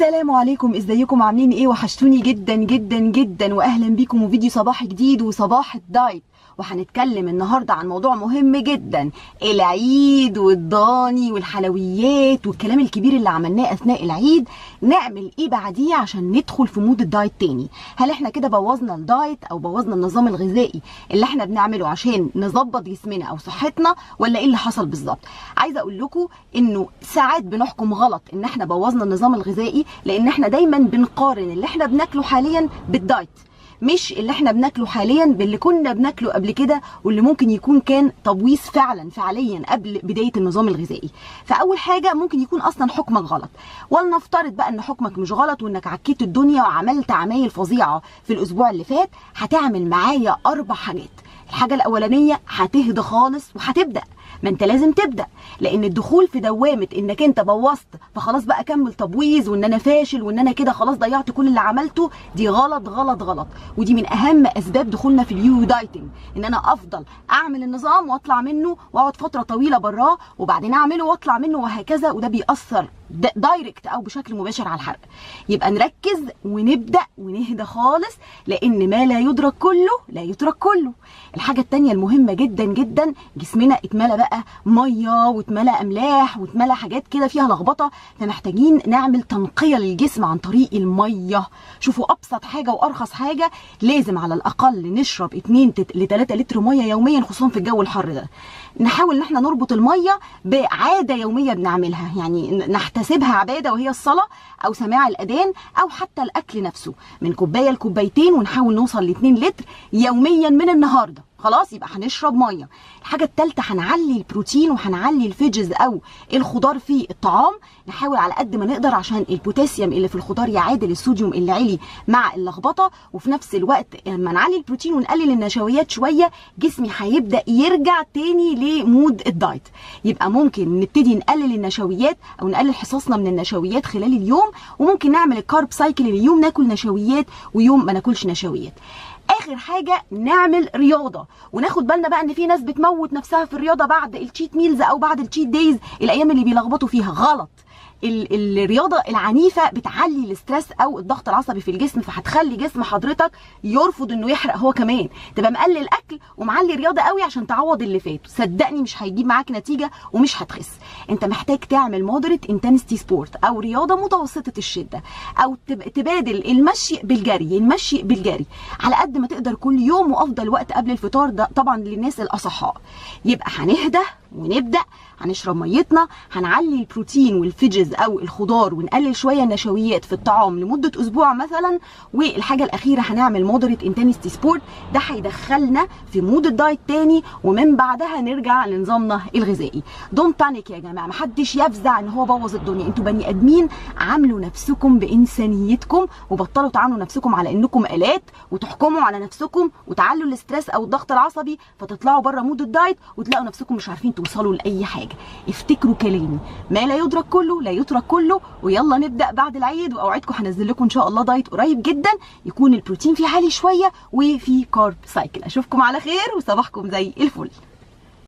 السلام عليكم، ازيكم؟ عاملين ايه؟ وحشتوني جدا جدا جدا، واهلا بيكم وفيديو صباح جديد وصباح ال diet. وهنتكلم النهارده عن موضوع مهم جدا، العيد والضاني والحلويات والكلام الكبير اللي عملناه اثناء العيد. نعمل ايه بعديه عشان ندخل في mood ال diet تاني؟ هل احنا كده بوظنا ال diet او بوظنا النظام الغذائي اللي احنا بنعمله عشان نظبط جسمنا او صحتنا، ولا ايه اللي حصل بالظبط؟ عايزه اقول لكم انه ساعات بنحكم غلط ان احنا بوظنا النظام الغذائي، لان احنا دايما بنقارن اللي احنا بناكله حاليا بال diet، مش اللي احنا بناكله حاليا باللي كنا بناكله قبل كده واللي ممكن يكون كان تبويظ فعلا فعليا قبل بداية النظام الغذائي. فاول حاجة ممكن يكون اصلا حكمك غلط، ولنفترض بقى ان حكمك مش غلط وانك عكيت الدنيا وعملت عمايل فظيعة في الاسبوع اللي فات. هتعمل معايا 4 حاجات. الحاجة الاولانية هتهدى خالص وهتبدا، ما انت لازم تبدا، لان الدخول في دوامه انك انت بوظت فخلاص بقى كمل تبويظ وان انا فاشل وان انا كده خلاص ضيعت كل اللي عملته، دي غلط غلط غلط. ودي من اهم اسباب دخولنا في ال yo-yo dieting، ان انا افضل اعمل النظام واطلع منه واقعد فترة طويلة براه وبعدين اعمله واطلع منه وهكذا، وده بيأثر direct او بشكل مباشر على الحرق. يبقى نركز ونبدا ونهدى خالص، لان ما لا يدرك كله لا يترك كله. الحاجة الثانية المهمة جدا جدا، جسمنا اتملى بقى مية واتملى املاح واتملى حاجات كده فيها لخبطة، فمحتاجين نعمل تنقية للجسم عن طريق المية. شوفوا ابسط حاجة وارخص حاجة، لازم على الاقل نشرب 2 ل 3 لتر مية يوميا، خصوصا في الجو الحر ده. نحاول ان احنا نربط المية بعادة يومية بنعملها، يعني نحتسبها عباده وهي الصلاة او سماع الاذان او حتى الاكل نفسه، من كوباية لكوبايتين، ونحاول نوصل ل 2 لتر يوميا من النهارده. خلاص يبقى هنشرب مية. الحاجة الثالثة هنعلي البروتين وهنعلي ال veggies او الخضار في الطعام، نحاول على قد ما نقدر عشان البوتاسيوم اللي في الخضار يعادل الصوديوم اللي عالي مع اللخبطة، وفي نفس الوقت لما نعلي البروتين ونقلل النشويات شوية جسمي هيبدا يرجع تاني ل mood ال diet. يبقى ممكن نبتدي نقلل النشويات او نقلل حصصنا من النشويات خلال اليوم، وممكن نعمل ال carb cycle، اليوم ناكل نشويات ويوم ما ناكلش نشويات. اخر حاجة نعمل رياضة، وناخد بالنا بقى ان في ناس بتموت نفسها في الرياضة بعد ال cheat meals او بعد ال cheat days، الايام اللي بيلخبطوا فيها غلط. الرياضة العنيفة بتعلي ال stress او الضغط العصبي في الجسم، فهتخلي جسم حضرتك يرفض انه يحرق هو كمان. تبقى مقلل اكل ومعلي رياضة قوي عشان تعوض اللي فات، صدقني مش هيجيب معاك نتيجة ومش هتخس. انت محتاج تعمل moderate intensity sport او رياضة متوسطه الشدة، او تبادل المشي بالجري، المشي بالجري على قد ما تقدر كل يوم، وافضل وقت قبل الفطار ده طبعا للناس الاصحاء. يبقى هنهدى ونبدا، هنشرب ميتنا، هنعلي البروتين وال veggies او الخضار، ونقلل شوية النشويات في الطعام لمدة اسبوع مثلا. والحاجة الاخيرة هنعمل moderate intensity sport، ده هيدخلنا في mood ال diet تاني، ومن بعدها نرجع لنظامنا الغذائي. don't panic يا جماعة، محدش يفزع ان هو بوظ الدنيا، انتوا بني ادمين، عاملوا نفسكم بانسانيتكم وبطلوا تعاملوا نفسكم على انكم الات وتحكموا على نفسكم وتعلوا ال stress او الضغط العصبي، فتطلعوا بره mood ال diet وتلاقوا نفسكم مش عارفين توصلوا لاي حاجة. افتكروا كلامي، ما لا يدرك كله لا يترك كله. ويلا نبدا بعد العيد، واوعدكم هنزل لكم ان شاء الله diet قريب جدا يكون البروتين فيه عالي شوية وفي carb cycle. اشوفكم على خير وصباحكم زي الفل.